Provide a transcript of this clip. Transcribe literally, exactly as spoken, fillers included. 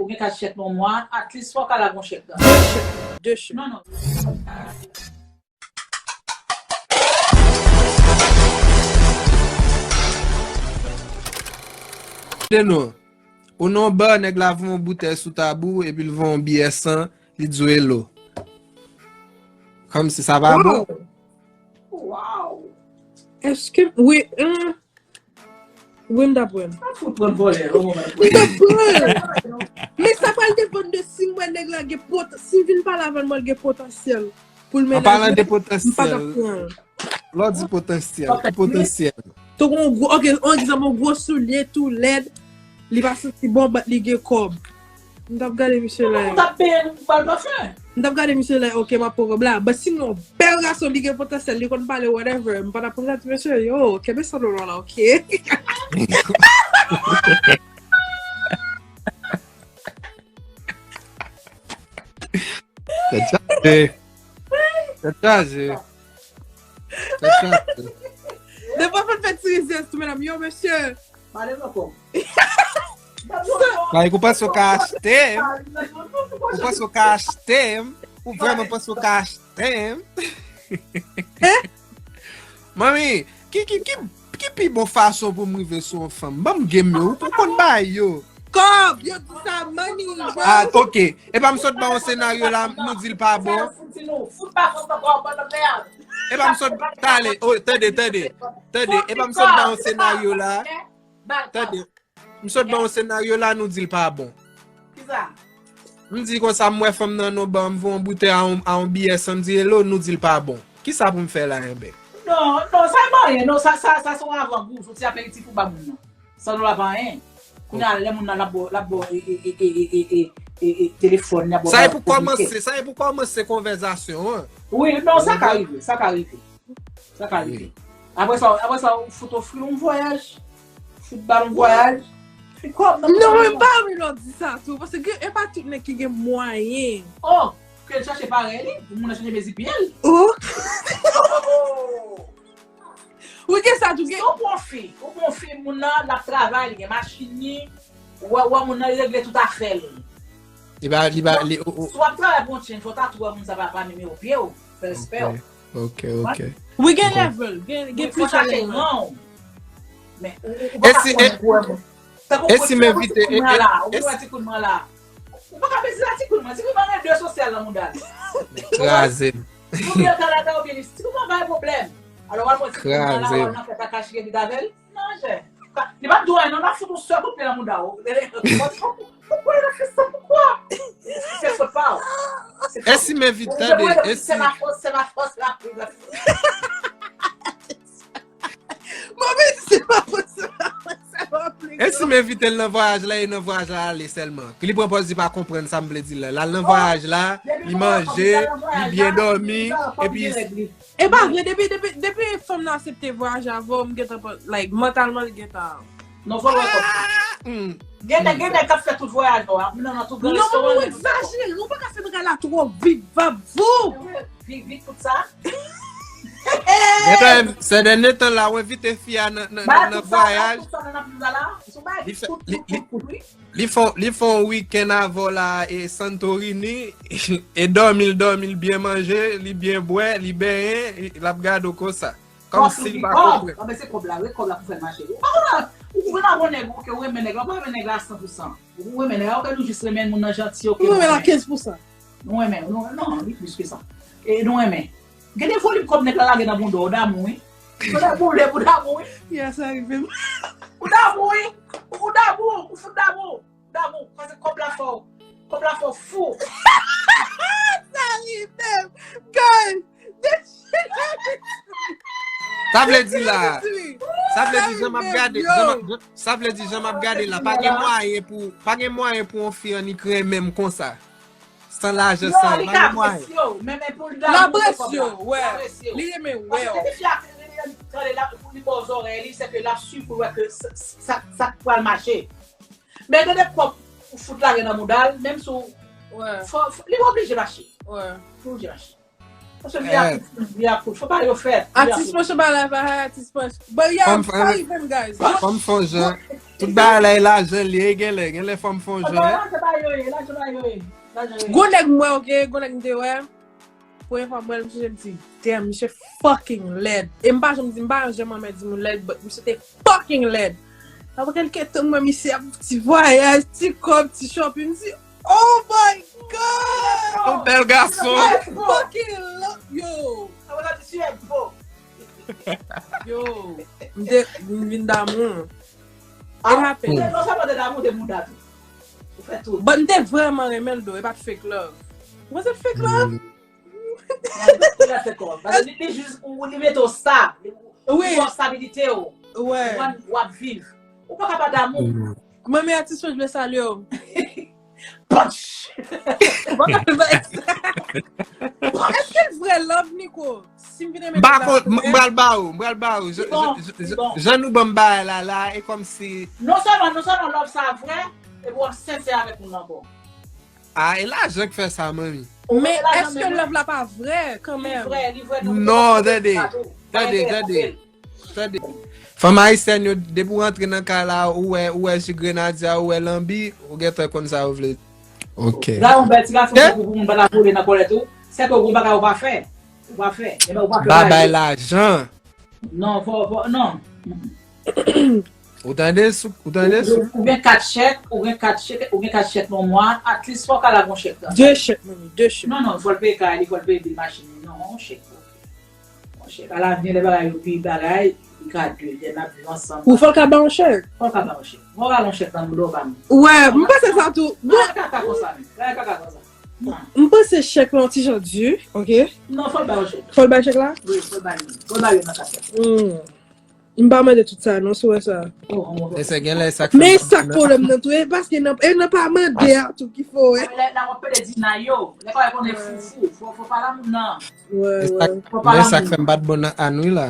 gen kat chèk nan mwa, at least fò w ka lage yon chèk nan. De chèk, de chèk. Non, non. Tande non. Ou nan yon ba, nèg la voye yon boutèy sou tab ou, epi l voye yon biyè san, li di w elo. Kòmsi sa pa bon? Wow! Èske, wi, hmm. Wi, m t ap pran. Sa fout pran vòlè, yon moman. M t ap pran. Men sa pral depann de si m wè nèg la gen pot, si m vin pale avè l, m wè l gen potansyèl pou l mennen. An palan de potansyèl, lè w di potansyèl, ki potansyèl? Tou gon gwo, ok, on egzanp, on gwo soulye tou lèd, li pa santi bon, but li gen kòb. M t ap gade misye la. Ou t ap peye pou bal pafen. M t ap gade misye la, ok, m ap pran kòb la. But si m nan yon bèl gason, li gen potansyèl, li konn pale, whatever, m pa t ap pran sa ti mesye, yo, kenbe san nou la, ok? Tèt chaje. Tèt chaje. Tèt chaje. Depi w fin fè ti rizyèz tou, medam, yo, mesye. Pale m ankò. Like, ou panse w ka achte m? Ou panse w ka achte m? Ou vrèman panse w ka achte m? Manmi, ki, ki, ki, ki pi bon fason pou m rive sou yon fanm? Ban m game yo, ou konn bay yo. Kòb, yo di sa, money, bro. Ah, ok. E pa m sot ba yon senaryo la, nou di l pa bon. Fout pa fout ankò, ban nan mèd. E pa m sot, tale, oh, tande, tande. Tande, e pa m sot ba yon senaryo la. Tande. M sot ba yon senaryo la, nou di l pa bon. Kisa? M di konsa, m wè fanm nan nan ba, m voye yon boutèy a yon, a yon biyè san, m di elo, nou di l pa bon. Kisa pou m fè la, enben? Non, non, sa pa anyen, non, sa, sa, sa se yon avangou, soti aperitif ou ba moun nan. San dòla pa anyen. Kounye a, lè moun nan l ap bò, l ap bò, e, e, e, telefòn, l ap bò. Sa e pou kòmanse, sa e pou kòmanse konvèzasyon an. Wi, non, sa ka rive, sa ka rive. Sa ka rive. Apre sa, apre sa, ou fout ofri l yon vwayaj, fout ba l yon vwayaj. Kòb nan. Non, men pa vle w di sa tou, paske gen, e pa tout nèg ki gen mwayen. Oh, ke l chache parèy li, pou moun nan chanje mezi pye l. Oh. Ou gen sa tou gen. Si w pran fi, ou pran fi, moun nan, l ap travay, li gen machin li, ou wè, ou wè moun nan, li regle tout afè l. Li ba, li ba, li, ou, ou. Si w ap travay pou yon tchenn, fò w ta tou wè moun sa pa, pa meme w pye w, fè respè w. Ok, ok. Wi, gen level, gen, gen plizyè level. Men, ou, ou pa ka konnen pou wè moun. Tankou ti kout mwen la, ou wè ti kout mwen la. Ou pa ka bezwen la ti kout mwen, ti kout mwen gen de sosyal nan mouda l. Kraze m. Ou byen ka ladan ou byen li, ti kout mwen pa gen pwoblèm. Alò, w al pran ti kout mwen la, w al nan fèt ak Ashigeli avè l. Non, jè. Li p ap di w anyen, non, l ap fout yon sèl kout pye nan mouda w. Ou kwè l ap fè sa poukwa? Se fòt pa w. Èsi m envite, tande, èsi. Se la fòs, se la fòs, la fòs. Mwen menm se pa posib, se pa posib. E si m envite l nan vwayaj la, e nan vwayaj la ale sèlman? Ke li pran pòz li pa konprann sa m vle di la. L al nan vwayaj la, li manje, li byen dòmi, epi. E pa vre, depi, depi, depi fanm nan aksepte vwayaje avè w, m gentan, like, mantalman li gentan. Non, fò l wè kòb. Gen nèg, gen nèg k ap fè tout vwayaj yo a. Moun nan nan tout gran restoran. Non, ou egzajere, ou pa ka fè bagay la twò vit, vap vou. Vit, vit tout sa. Gentan, sè dènye tan la, ou envite fi a nan, nan, nan, nan vwayaj. Li fè, li, li, li fè, li fè yon wikenn avè w la e Santorini, e dòmi l, dòmi l byen manje, li byen bwè, li benyen, l ap gade w konsa. Kòmsi li pa konprann. Anben se kòb la, wi, kòb la pou fè l mache. Ou pa konn, ou, ou konn avè yon nèg, ou ke ou renmen nèg la, ou pa renmen nèg la a san pou san. Ou renmen nèg la, ou ke nou jis renmen moun nan janti, ou ke nou renmen. Ou renmen la kenz pou san. Nou renmen, nou, non, li plis ke sa. E nou renmen. Gade volim kòb nèg la lage nan bounda w, damou, wi. Ou damou, ou damou, wi. Ya, sa rive m. Ou damou, wi. Ou damou, ou fout damou. Damou, paske kòb la fè w, kòb la fè w fou. Sa rive m. Guys, sa vle di la, sa vle di jan m ap gade, jan m ap, jan, sa vle di jan m ap gade la, pa gen mwayen pou, pa gen mwayen pou yon fi annik renmen m konsa. San lajan, san, pa gen mwayen. L apresye w, men, men pou l damou, l apresye w, wè. Li renmen wè w. Paske depi fi a tande la, pou li ba w zòrèy li, se ke l ap swiv pou l wè ke sa, sa, sa k pral mache. Men gade kòb ou fout lage nan mouda l, menm si w, fò, fò, li oblije mache. Li oblije mache. Paske vi a kout, vi a kout. Fò pa yo fèt. Atis mwen choma la va, atis mwen. But yeah, I'm sorry, even guys. Fòm fon jan. Tout bagay la e lajan li ye, genlè, genlè fòm fon jan. Lajan ba yo ye, lajan ba yo ye. Lajan yo ye. Gwo nèg mwen, oke, gwo nèg m te wè. Premye fwa m wè l, m sonje m di, damn, misye fucking lèd. E m pa janm di, m pa janm anmè di moun lèd, but misye te fucking lèd. Apre kèlke tan, m wè misye ap ti vwayaj, ti kòb, ti shopping, m di, oh my god! Yon bèl gason. I fucking love yo. Sa wè la ti siyèt fo. Yo, m te m vin damou. It happened. Non sèlman te damou, te mouda tou. Ou fè tout. But m te vrèman renmen l do, e pa t fake love. Was it fake love? Li la fè kò. Paske li, li jis ou li mete w stab. Li Wi. Ou stabilite w. Wè. Ou w ap viv. Ou pa ka pa damou. Manmi atis yo, je salye w. Punch! Èske l vrè love, Nico? Si m vin renmen M pa nèg la konn, m vrè? Pral ba ou, m pral ba ou. Jan- Bon, jan- bon. Jan nou ban m bagay la la, e kòmsi Non sèlman, non sèlman love sa vrè, epi w ap sensè avèk moun nan ankò. Ah, e lajan k fè sa, manmi. Men èske love la pa vrè kanmenm? Li vrè, li vrè. Non, tande, tande, tande, tande. Fanm ayisyèn yo, depi w rantre nan kay la, ou wè, ou wè ji grenadya, ou wè lanbi, ou gentan konn sa yo vle. Ok. La yon bèl ti gason pou pou moun pa ta vole nan kòlèt ou. Se ke ou gon bagay ou pa fè. Ou pa fè. Ebyen ou pa fè. Babay lajan. Non, fò, fò, non. Ou tande sou, ou tande sou. Ou gen kat chèk, ou gen kat chèk, ou gen kat chèk nan mwa, at least fò ka la gon chèk la. De chèk, manmi, de chèk. Non, non, fò l peye kay li, fò l peye bil machin li. Non, yon chèk. Yon chèk. Alavni, lè bagay yo pi bagay, li ka de, lè n ap viv ansanm. Ou fò l ka ba yon chèk. Fò l ka ba yon chèk. Fò l ka yon chèk nan mouda w ba m. Wè, m panse sa tou. Bagay kaka konsa, menm. Bagay kaka konsa. Non. M panse chèk la yon ti jan di, oke? Non, fò l ba yon chèk. Fò l bay chèk la? Wi, fò l ba li. Fò l ba li nan kat la. Hmm. M pa mande tout sa, non, si w wè sa. Oh, oh, oh. E se gen lè sa k fè Men m- sa k pwoblèm nan tou, e paske nan, e nan pa mande a tou ki fò, wè. Lè, lè w ap pede di nan yo, lè kò konnen foufou, fò, fò pa la moun nan. Wè, e sa wè. k- Men sa k fè m pa t bon nan Ann wi la.